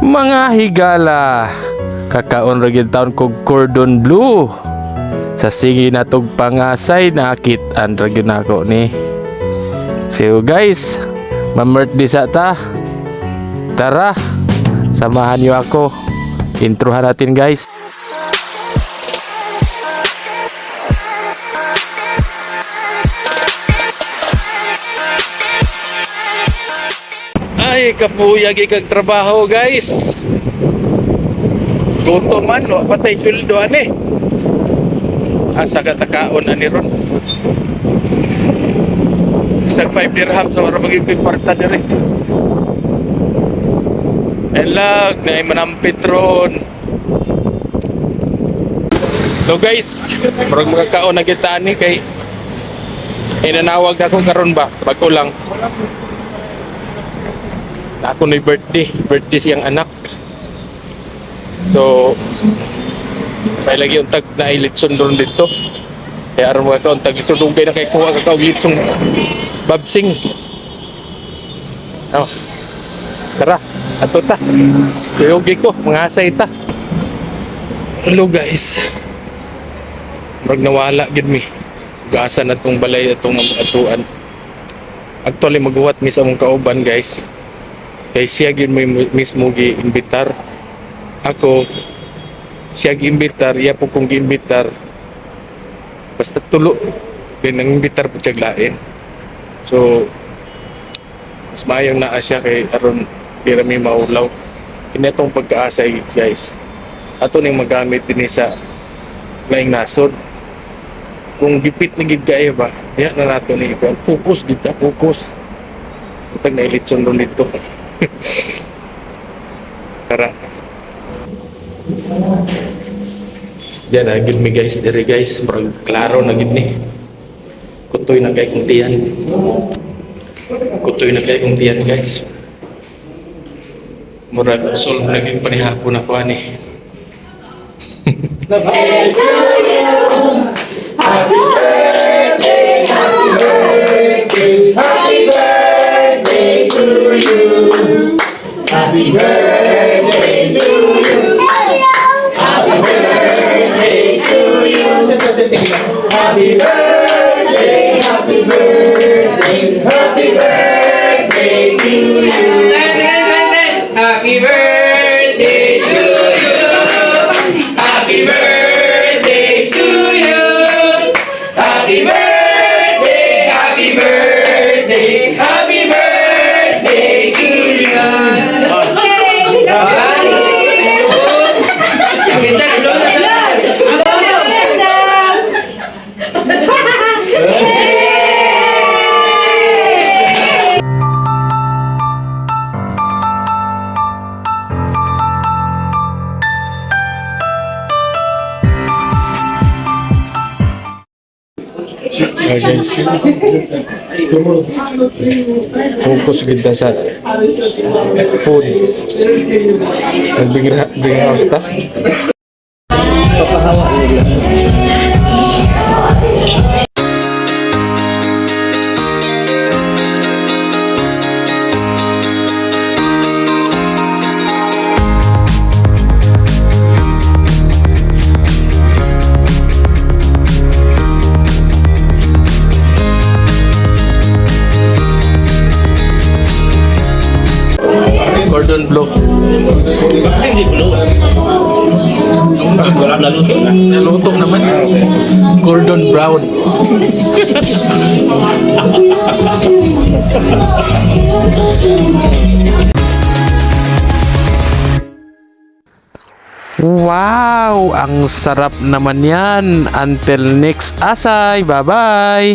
Mga higala, kakaon ra gyud taon kog cordon bleu. Sa sige natog pangasay, nakit-an ra gyud nako ni. See you, guys. Mamert di sa ta. Tara, samahan niyo ako. Introhan natin, guys. Ay, kapuyag ikag trabaho, guys. Gutom man, wa patay sweldo ani. Asa ka takaon ani ron? Isang 5 dirham sa wala maging ko'y kwarta dire. Elag, na manampit ron. So guys, murag makakaon na kita ani kay inanawag na ko karon ba, bago lang. Ako na birthday, birthday siyang anak. So, may lagi untag na litson ron dito. Kaya aron mga kauntag litson, dugay na kay kuha ka kaog litsong babsing. Oh. Tara, ato ta. Kuyugi ko, mga asay ta. Hello, guys. Murag nawala gid mi. Gaasa na tong balay atong atuan. Actually, maghuwat mi sa among kauban, guys. Kay siya gyud may mismo gi-imbitar. Ako siya gi-imbitar, iya po kong gi-imbitar. Basta tulo din ang imbitar po siya lain. So mas maayong naa siya kay aron di ra mi maulaw. Kini atong pagkaasay, guys. Ato ning magamit dinhi sa laing nasod. Kung gipit na gid kayo ba, diha na nato ni ikaw. Focus gid ta, focus. Tag na ilitson ron dito. Tara. Diyan na gid mi, guys, diri, guys, murag klaro na gid ni. Kutoy na kay kong tiyan. Kutoy na kay kong tiyan, guys. Murag solve na gid panihapon ako ani. Happy birthday to you. Happy birthday to you. Happy birthday to you. Happy birthday, happy birthday, happy birthday to you. Happy birthday to you. Happy birthday to you. Happy birthday, happy birthday, happy birthday to you. One, two. Okay, guys. Focus gid ta sa food. Nag big house ta. Papahawa nila. Cordon bleu. Hindi blue. Wala, naluto na. Naluto naman. Cordon brown. Wow! Ang sarap naman yan. Until next asay. Bye-bye!